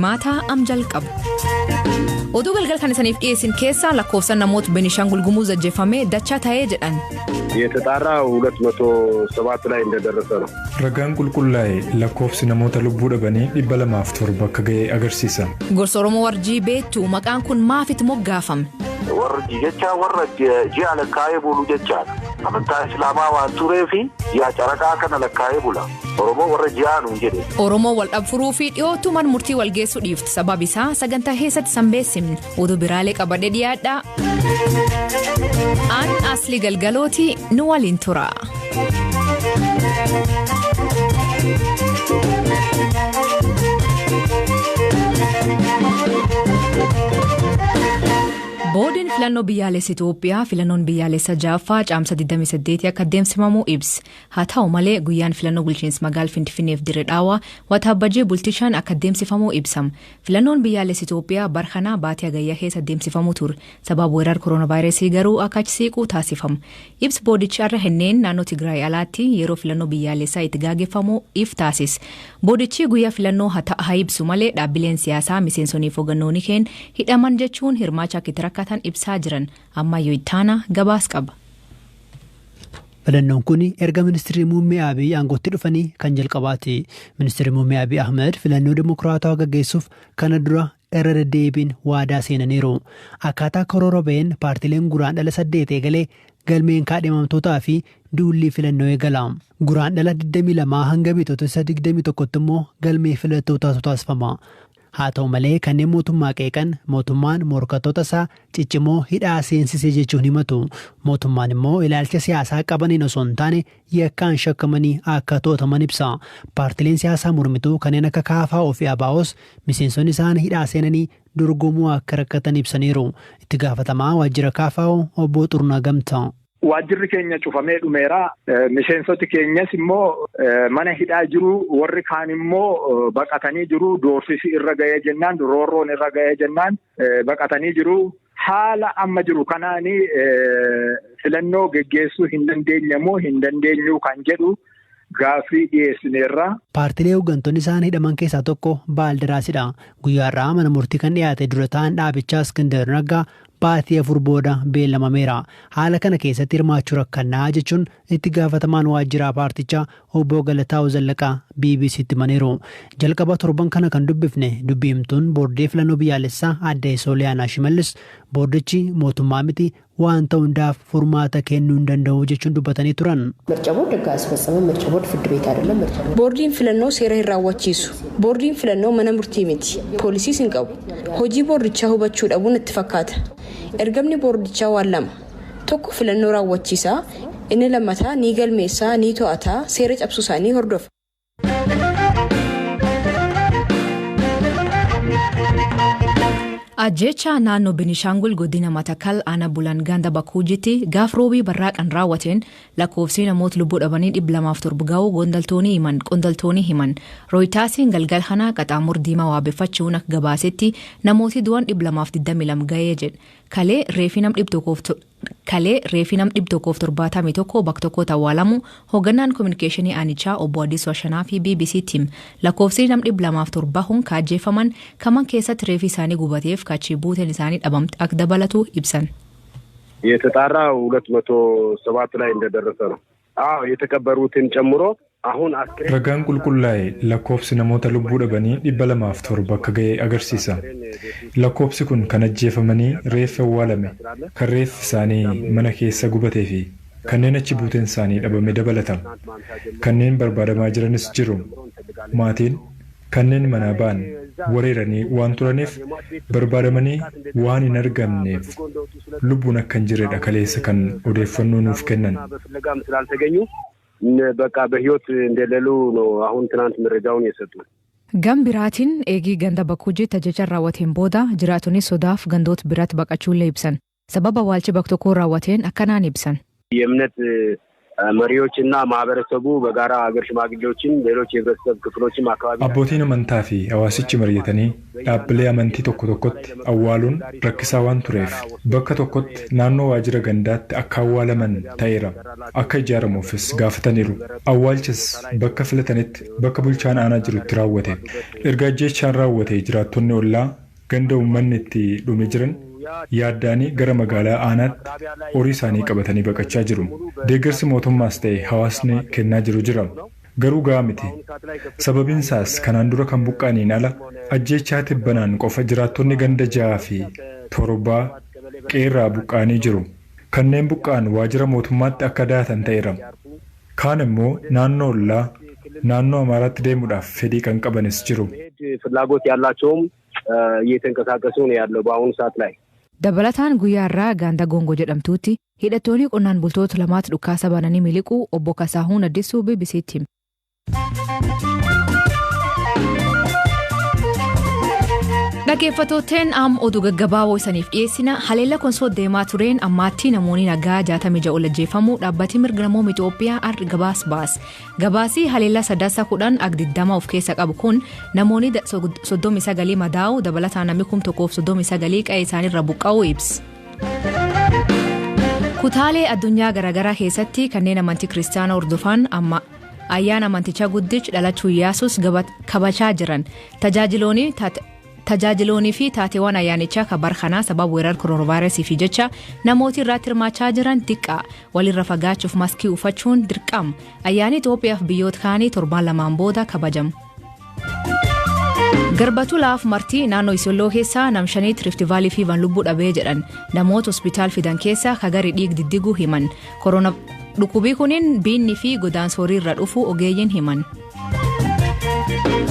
Jimaataa am jalqabu. Oduu galgal kan isaniif dhiyeessin keessaa lakkoofsa namoota Benishaangul Gumuz ajjeefame dachaa ta'ee jedhan. የተጣራ 207 ላይ እንደደረሰ ነው። Ragaan qulqullaa'e lakkoofsi namoota lubbuu dhabanii 207 akka ga'e agarsiisa. Gorsa Oromoo Warjii beektu maqaan kun maafitti moggaafame? Warri jecha warra ji'a lakkaa'ee bulu jechaadha. Amantaa Islaamaa waan tureefi ji'a caraqaa kana lakkaa'ee bula. Oromoo warra ji'aa nuun jedhe. Oromoo wal dhabfuruu fi dhiyootu man murtii wal geessuu dhiifti. Sabab isaa sagantaa keessatti sanbeessimne. Oduu biraalee qabadhee dhiyaadha. Aan Asli Galgalooti nu waliin tura. Boordiin filannoo biyyaalessa Itoophiyaa filannoon biyyaalessa ja'affaa caamsa 28 akka adeemsifamu ibse. Haa ta'u malee, guyyaan filannoo bulchiinsa magaalaa Finfinneef Dirree Dhaawaa Waxabajjii bultii 5 akka adeemsifamu ibsama. Filannoon biyyaalessa Itoophiyaa bara kana baatii hagayyaa keessa adeemsifamu ture. Sababa weerara koronaavaayirasii garuu akka achi siqu taasifama. Ibsi boordichi har'a kenneen naannoo Tigraay alaatti yeroo filannoo biyyaalessaa itti gaggeeffamu if taasise. Boordichi guyyaa filannoo haa ibsu malee, dhaabbileen siyaasaa miseensonni fi hooggantoonni keenya hidhaman jechuun hirmaachaa akka itti rakkatan ibsaa jiran. Ammayyuu ittaana gabaas qaba. Filannoon kun erga Ministeerri Muummee Abiy aangootti dhufanii kan jalqabaati. Ministeerri Muummee Abiy Ahmed filannoo dimokiraatawaa gaggeessuuf kana dura irra deddeebiin waadaa seenaniiru. Akkaataa karoora ba'een paartileen Guraandhala 8 eegalee galmeen kaadhimamtootaa fi duulli filannoo eegala. Guraandhala 22 hanga Bitootessa 21tti immoo galmee filattootaatu taasifama. Haa ta'u malee, kanneen mootummaa qeeqan mootummaan morkattoota isaa ciccimoo hidhaa seensisee jechuun himatu. Mootummaan immoo ilaalcha siyaasaa qabaniin osoo hin taane yakkaan shakkamanii akka to'ataman ibsa. Paartileen siyaasaa mormituu kanneen akka KFO fi ABOs miseensonni isaanii hidhaa seenanii dorgomuu akka rakkatan ibsaniiru. Itti gaafatamaa waajjira KFO obbo Xurnaa Gamtaa. Waajjirri keenya cufamee dhumeera. Miseensoti keenyas immoo mana hidhaa jiru. Warri kaan immoo baqatanii jiru. Doorsisi irra ga'ee jennaan, roorroon irra ga'ee jennaan baqatanii jiru. Haala amma jiru kanaani filannoo geggeessuu hin dandeenyamoo hin dandeenyu kan jedhu gaaffii dhiyeessineerra. Paartilee hooggantoonni isaan hidhaman keessaa tokko Baaldaraasidha. Guyyaa har'aa mana murtii kan dhiyaate dura ta'an dhaabichaa Iskindar Naggaa baatii 4 booda beellamameera. Haala kana keessatti hirmaachuu rakkannaa jechuun itti gaafatamaan waajjiraa paartichaa obbo Galataa Zallaqaa BBCtti himaniiru. Jalqaba torban kana kan dubbifne dubbii himtuun boordii filannoo biyyaalessaa adde Sooliyaanaa Shimallis boordichi mootummaa miti, waan ta'u hundaaf furmaata kennuu hin danda'u jechuun dubbatanii turan. ምርጫ ቦርድ ሕግ አያስፈጽምም። ምርጫ ቦርድ ፍርድ ቤት አይደለም። ምርጫ ቦርድ Boordiin filannoo seera hin raawwachiisu. Boordiin filannoo mana murtii miti. Poolisiis hin qabu. Hojii boordichaa hubachuu dhabuun itti fakkaata. Ergamni boordichaa waan lama. Tokko filannoo raawwachiisaa, inni lammataa ni galmeessaa, ni to'ataa, seera cabsuu isaanii hordofa. Ajjecha naannoo Binishaangul godina Matakal aanaa Bulan ganda Bakuujitti gaaf roobii barraaqan raawwateen lakkoofsi namoota lubbuu dhabanii 207 ga'uu qondaaltonni himan. Rooyitaasiin galgal kana qaxaamur diimaa waabeffachuun akka gabaasetti namooti du'an 222 ga'ee jedhe. Kalee reefi nam 171 bakka tokkotti awwaalamu hoogganaan kominikeeshinii aanichaa obbo Addisuu Ashanaa fi BBC tim lakkoofsi nam 207 hun kaajjeefaman kaman keessatti reefi isaanii gubateef kaachii buuteen isaanii dhabamte akka dabalatu ibsan. የተጣራ 207 ላይ እንደደረሰ ነው። አዎ፣ የተቀበሩትን ጨምሮ አሁን አስክሬን Ragaan qulqullaa'e lakkoofsi namoota lubbuu dhabanii 207 akka ga'e agarsiisa. Lakkoofsi kun kan ajjeefamanii reeffi awwaalame, kan reeffi isaanii mana keessa gubatee fi kanneen achi buuteen isaanii dhabame dabalata. Kanneen barbaadamaa jiranis jiru. Maatiin kanneen manaa ba'an wareeranii waan turaniif barbaadamanii waan hin argamneef lubbuun akka hin jirredha kaleessa kan odeeffannoo nuuf kennan. በፍለጋም ስላልተገኙ በቃ በህይወት እንደሌሉ ነው አሁን ትናንት መረጃውን የሰጡን። Gam biraatiin eegii ganda Bakuujitti ajjecha raawwateen booda jiraatonni sodaaf gandoota biraatti baqachuullee ibsan. Sababa waalchi bakka tokkoo raawwateen akkanaan ibsan. የእምነት መሪዎችና ማህበረሰቡ በጋራ ሀገር ሽማግሌዎችም ሌሎች የህብረተሰብ ክፍሎችም አካባቢ Abbootiin amantaa fi hawaasichi mari'atanii dhaabbilee amantii tokko tokkotti awwaaluun rakkisaa waan tureef bakka tokkotti naannoo waajjira gandaatti akka awwaalaman ta'eera. Akka ijaaramuufis gaafataniiru. Awwaalchis bakka filatanitti bakka bulchaan aanaa jirutti raawwate. Erga ajjeechaan raawwate jiraattonni ollaa ganda uummanni itti dhume jiran yaaddaanii gara magaalaa aanaatti horii isaanii qabatanii baqachaa jiru. Deeggarsi mootummaas ta'e hawaasni kennaa jiru jira. Garuu gahaa miti. Sababiin isaas kanaan dura kan buqqaaniin ala ajjeechaa tibbanaan qofa jiraattonni ganda ja'aa fi torbaa qeerraa buqqaanii jiru. Kanneen buqqa'an waajjira mootummaatti akka daatan ta'eera. Kaan immoo naannoo ollaa naannoo Amaaraatti deemuudhaaf fedhii kan qabanis jiru. ፍላጎት ያላቸውም እየተንቀሳቀሱ ነው ያለው በአሁኑ ሰዓት ላይ። Dabalataan guyyaa irraa Gaanda Goongoo jedhamtuutti hidhattoonni qonnaan bultoota lamaatti dhukaasa bananii miliquu obbo Kasaahuun Addisuu BBC'tti hime. Dhaggeeffattooteen am oduu gaggabaaboo isaniif dhiyeessina. Haleella Konsoo deemaa tureen ammaatti namoonni nagaa 66 ol ajjeefamuu dhaabbatni mirga namooma Itoophiyaa har'a gabaas baase. Gabaasii haleellaa Sadaasa 10 ag 20 of keessa qabu kun namoonni 39 madaa'uu dabalataan namni 1039 qe'ee isaaniirra buqqa'uu ibsa. Kutaalee addunyaa garaagaraa keessatti kanneen amantii kiristaanaa hordofan amma ayyaana amantichaa guddichi dhalachuu Iyyaasus kabajaa jiran. Tajaajiloonii fi taateewwan ayyaanichaa kan barkanaa sababa weerara koronavaayirasii fi jecha namooti irratti hirmaachaa jiran xiqqaa walirra fagaachuuf maskii uffachuun dirqama. Ayyaanni Itoophiyaaf biyyoota kaanii torbaan lamaan booda kabajamu. Garbatulaaf martii naannoo Isolloo keessaa namshaniitti Rift Valley fever lubbuu dhabee jedhan. Namoota hospitaal fidan keessaa kagarii dhiig diddiguu himan. Korona dhukkubii kunin biinni fi godaansa horiirra dhufu ogeeyyiin himan.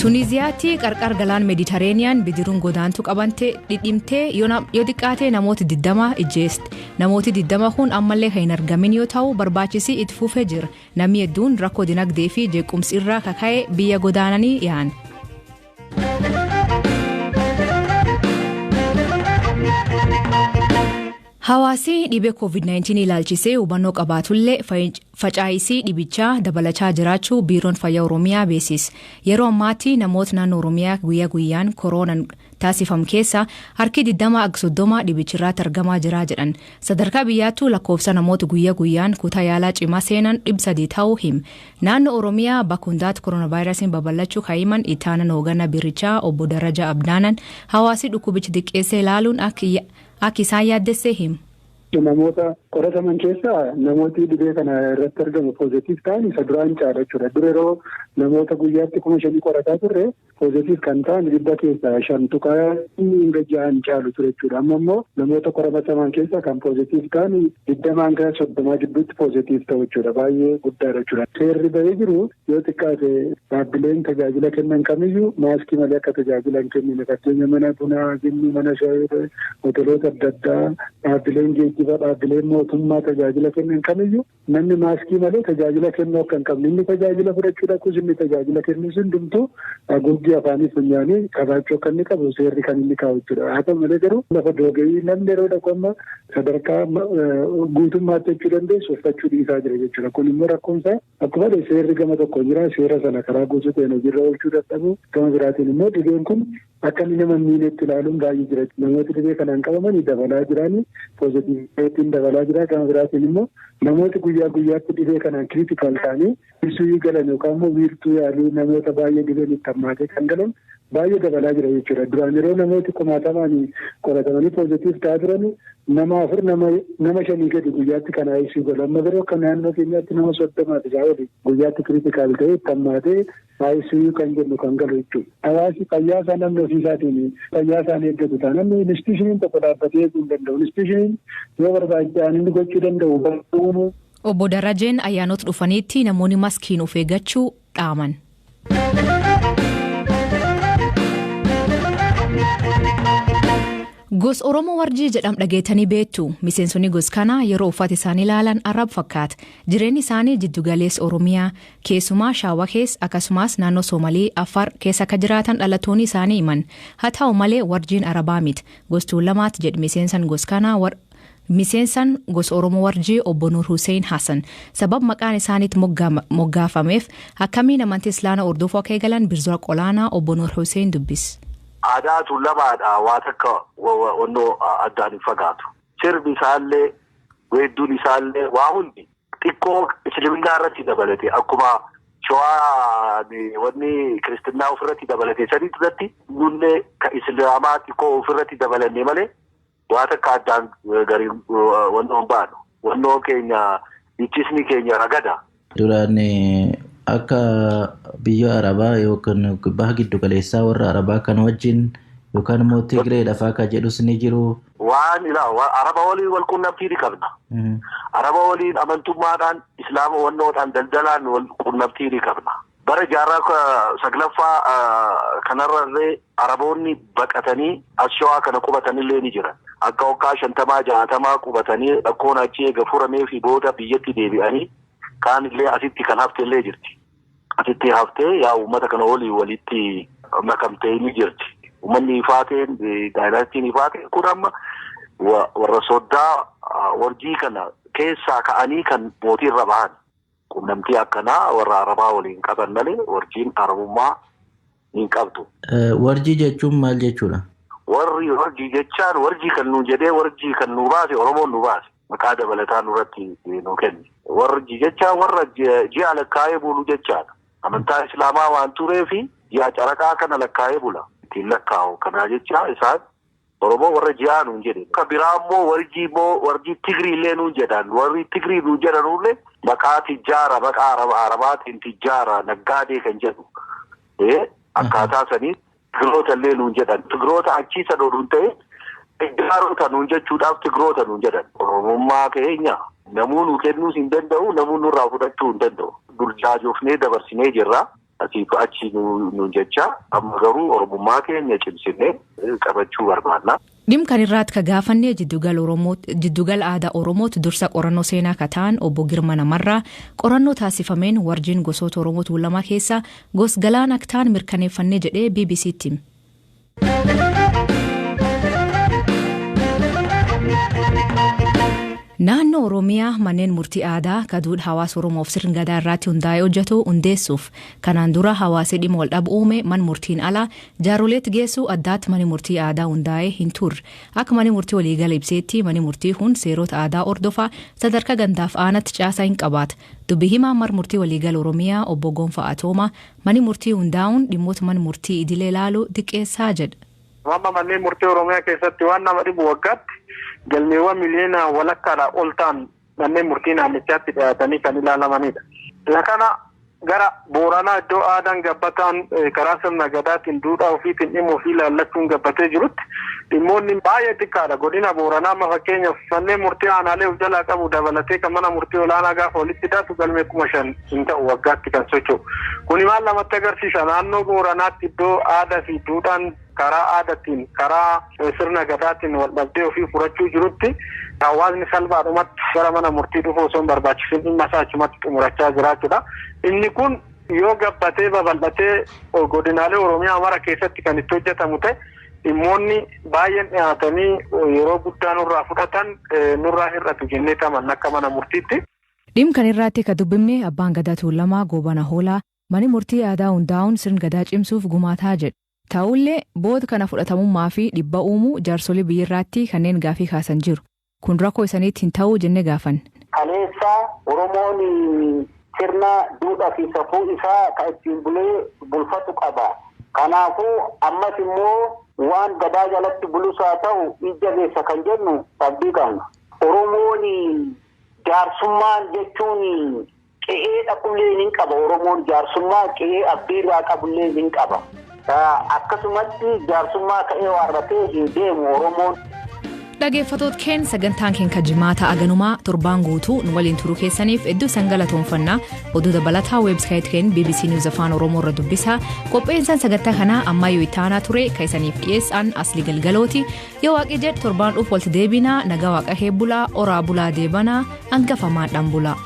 Tuniziyaatti qarqar galaan Meeditereeniyaan bidiruun godaantuu qabante dhidhimtee yoo xiqqaate namoota 20 ijjeeste. Namooti 20 kun ammallee kan hin argamin yoo ta'u barbaachisi itti fufee jira. Namni hedduun rakkoo dinagdee fi jeequmsi irraa kaka'e biyya godaananii yaa'an. Hawaasni dhibee COVID-19 ilaalchisee hubannoo qabaatullee facaayisii dhibichaa dabalachaa jiraachuu Biiroon Fayyaa Oromiyaa beeksise. Yeroo ammaatti namoota naannoo Oromiyaa guyyaa guyyaan koronaan taasifamu keessa harki 20 akka 30 dhibichirraatti argamaa jira jedhan. Sadarkaa biyyaattuu lakkoofsa namoota guyyaa guyyaan kutaa yaalaa cimaa seenan 300 ta'uu hima. Naannoo Oromiyaa bakka hundaatti koronaavaayirasiin babal'achuu kan himan itti aanaan hoogganaa biirichaa obbo Darajaa Abdaanan hawaasi dhukkubicha xiqqeessee ilaaluun akka isaan yaaddessee himu. Namoota qorataman keessaa namooti dhibee kana irratti argamu positive ta'an isa duraan caala jechuudha. Dura yeroo namoota guyyaatti 5,000 qorataa turre positive kan ta'an dhibba keessaa shan tuqaa hanga ja'an caalu ture jechuudha. Amma immoo namoota qorataman keessaa kan positive ta'an 20 hanga 30 gidduutti positive ta'u jechuudha. Baay'ee guddaadha jechuudha. Seerri bahee jiru yoo xiqqaate dhaabbileen tajaajila kennan kamiyyuu maaskii malee akka tajaajila hin kennine, fakkeenya mana bunaa, jimmii, mana shaayii, hoteelota adda addaa, dhaabbileen geejjibaa, dhaabbileen mootummaa tajaajila kennan kamiyyuu namni maaskii malee tajaajila kennuu akka hin qabne, inni tajaajila fudhachuu dhaqus inni tajaajila kennus hundumtuu haguuggii afaanii funyaanii qabaachuu akka inni qabu seerri kan inni kaa'u jechuudha. Haa ta'u malee garuu lafa doogayii namni yeroo dhaqu amma sadarkaa guutummaatti jechuu dandeessu uffachuu dhiisaa jira jechuudha. Kun immoo rakkoonsaa akkuma seerri gama tokko jira, seera sana karaa guutuu ta'een hojiirra oolchuu dadhabu, gama biraatiin immoo dhibeen kun akka inni nama miinetti ilaaluun baay'ee jira. Namooti dhibee kanaan qabamanii dabalaa jiranii, positivetiin dabalaa jira. Gama biraatiin immoo namooti guyyaa guyyaatti dhibee kanaan critical ta'anii ICU galan yookaan immoo wiirtuu yaalii namoota baay'ee dhibeen itti hammaatee kan galan baay'ee dabalaa jira jechuudha. Duraan yeroo namooti kumaatamaan qoratamanii positive ta'aa turan nama afur, nama shanii gadi guyyaatti kan ICU galu. Amma garuu akka naannoo keenyaatti nama 30f isaa oli guyyaatti critical ta'ee itti hammaatee ICU kan jennu kan galu jechuudha. Hawaasi fayyaa isaa namni ofii isaatiin fayyaa isaan eeggatu ta'a. Namni institutioniin tokko dhaabbatee eeguu hin danda'u. Institutioniin yoo barbaachisaan inni gochuu danda'u uumuu. Obbo Darajeen ayyaanota dhufaniitti namoonni maskiin of eeggachuu dhaaman. Gos Oromoo Warjii jedham dhageetanii beektu. Miseensonni gos kanaa yeroo uffata isaanii ilaalan Arab fakkaata. Jireenyi isaanii jiddugaleessa Oromiyaa keessumaa Shaawaa keessa akkasumas naannoo Soomalii Afar keessa akka jiraatan dhalattoonni isaanii himan. Haa ta'u malee Warjiin Arabaa miti. Gos Tuulamaati jedhu miseensan gos kanaa. Miseensan gosa Oromoo Warjii obbo Nuur Hussein Hassan sabab maqaan isaaniitti moggaafameef akkamiin amantii Islaama hordofuu akka eegalan Birzura Qolaanaa obbo Nuur Hussein dubbis. Aadaatu lamaadha, waa takka wannoo addaan hin fagaatu. Sirbi isaallee, weedduun isaallee, waa hundi xiqqoo Isliminnaa irratti dabalate, akkuma Shawaa wanni Kiristinnaa ofirratti dabalate sanii irratti nullee ka Islaamaa xiqqoo ofirratti dabalanne malee waa takka addaan garii wannoo hin baanu. Wannoo keenya, ichisni keenya ragada. Duraan akka biyya Arabaa yookaan baha giddu galeessaa warra Arabaa kan wajjin yookaan immoo Tigreedha fa'aa kan jedhus ni jiru. Waan ilaa Araba waliin wal quunnamtii ni qabna. Araba waliin amantummaadhaan, Islaama wannoodhaan, daldalaan wal quunnamtii ni qabna. Bara jaarraa 9ffaa kanarrallee Araboonni baqatanii as Shawaa kana qubatanillee ni jiran. Akka waggaa 50, 60 qubatanii, rakkoon achi eega furamee fi booda biyyatti deebi'anii, kaanillee asitti kan haftellee jirti. Asitti haftee yaa uummata kana waliin walitti makamtee ni jirti. Uummanni Ifaateen, daayinaastiin Ifaateen kun amma warra soddaa Warjii kana keessaa ka'anii kan mootiirra bahan. Quunnamtii akkanaa warra Arabaa waliin qaban malee Warjiin Arabummaa hin qabdu. Warjii jechuun maal jechuudha? Warri Warjii jechaan, Warjii kan nu jedhee, Warjii kan nu baase Oromoon nu baase. Maqaa dabalataa nurratti nu kenne. Warjii jechaan warra ji'a lakkaa'ee bulu jechaadha. Amantaa Islaamaa waan tureefi ji'a caraqaa kana lakkaa'ee bula. Ittiin lakkaa'u. Kanaa jecha isaan Oromoo warra ji'aa nuun jedhe. Akka biraa immoo Warjii immoo Warjii Tigrii illee nuun jedhan. Warri Tigrii nuun jedhanullee maqaa tijjaara, maqaa Arabaatiin tijjaara, naggaadee kan jedhu. Akkaataa sanii Tigroota illee nuun jedhan. Tigroota achii sana oduun ta'e, tijjaarota nuun jechuudhaaf Tigroota nuun jedhan. Oromummaa keenya namuu nu kennuus hin danda'u, namuu nurraa fudhachuu hin danda'u. Burjaajofnee dabarsinee jirra. Asiif achi nuun jecha, amma garuu Oromummaa keenya cimsinee qabachuu barbaanna. Dhimma kan irraatti ka gaafannee Jiddugala Aadaa Oromootti dursa qorannoo seenaa ka ta'an obbo Girma Namarraa, qorannoo taasifameen Warjiin gosoota Oromoo Tuulamaa keessaa gos galaan akka ta'an mirkaneeffannee jedhee BBCtti hime. Naannoo Oromiyaa manneen murtii aadaa ka duudhaa hawaasa Oromoof sirna gadaa irratti hundaa'ee hojjetu hundeessuuf, kanaan dura hawaasi dhimma wal dhabu uume man murtiin alaa jaaroleetti geessuu addaatti mani murtii aadaa hundaa'ee hin turre. Akka mani murtii waliigala ibseetti, mani murtii kun seerota aadaa hordofaa sadarkaa gandaaf aanatti caasaa hin qabaata. Dubbi himaan mar murtii waliigala Oromiyaa obbo Gonfaa Atoomaa, mani murtii hundaa'uun dhimmoota mana murtii idilee ilaaluu xiqqeessaa jedha. Amma manneen murtii Oromiyaa keessatti waan nama dhibu, waggaatti galmeewwan miliyoona walakkaadhaa ol ta'an manneen murtii naannichaatti dhiyaatanii kan ilaalamanidha. Isa kana gara Booranaa, iddoo aadaan gabbataan karaa sirna gadaatiin duudhaa ofiitiin dhimma ofii ilaallachuun gabbatee jirutti, dhimmoonni baay'ee xiqqaadha. Godina Booranaa amma fakkeenyaaf manneen murtii aanaalee of jalaa qabu dabalatee kan mana murtii olaanaa gaafa walitti daatu galmee 5,000 hin ta'u waggaatti kan socho'u. Kuni maal namatti agarsiisa? Naannoo Booranaatti, iddoo aadaa fi duudhaan karaa aadaatiin, karaa sirna gadaatiin wal dhabdee ofii furachuu jirutti, hawaasni salphaadhumatti gara mana murtii dhufuu osoo hin barbaachisin dhimma isaa achumatti xumurachaa jiraachuudha. Inni kun yoo gabbatee babal'atee godinaalee Oromiyaa mara keessatti kan itti hojjetamu ta'e, dhimmoonni baay'een dhiyaatanii yeroo guddaa nurraa fudhatan nurraa hir'atu jennee tamanna akka mana murtiitti. Dhimma kan irratti ka dubbifne abbaan gadaa Tuulamaa Goobana Hoolaa, mani murtii aadaa hundaa'uun sirna gadaa cimsuuf gumaataa jedhe. Ta'ullee booda kana fudhatamummaa fi dhibba uumuu jaarsolii biyyirraatti kanneen gaafii kaasan jiru. Kun rakkoo isaniitti hin ta'uu jennee gaafanne. Kaleessa Oromoon sirna duudhaa fi safuu isaa kan ittiin bulee bulfatu qaba. Kanaafuu ammas immoo waan gadaa jalatti bulus haa ta'u ijjabeessa kan jennu abdii qabna. Oromoon jaarsummaan jechuun qe'ee dhaqullee ni qaba. Oromoon jaarsummaa qe'ee abdiirraa qabullee ni qaba. Akkasumatti jaarsummaa ka'ee waarratee hin deemu Oromoon. Dhaggeeffattoota keenya, sagantaan keenya Jimaata aganumaa. Torbaan guutuu nu waliin turuu keessaniif hedduu isin galatoomfanna. Oduu dabalataa website keenya BBC News Afaan Oromoo irra dubbisaa. Qopheessaan sagantaa kanaa Ammayyuu Ittaanaa ture, kan isaniif dhiyeessan Asli Galgalooti. Yoo Waaqi jedhe torbaan dhufu walitti deebinaa. Nagaa Waaqa heebbulaa, oraa bulaa, deebanaa, hangafamaadhaan bulaa.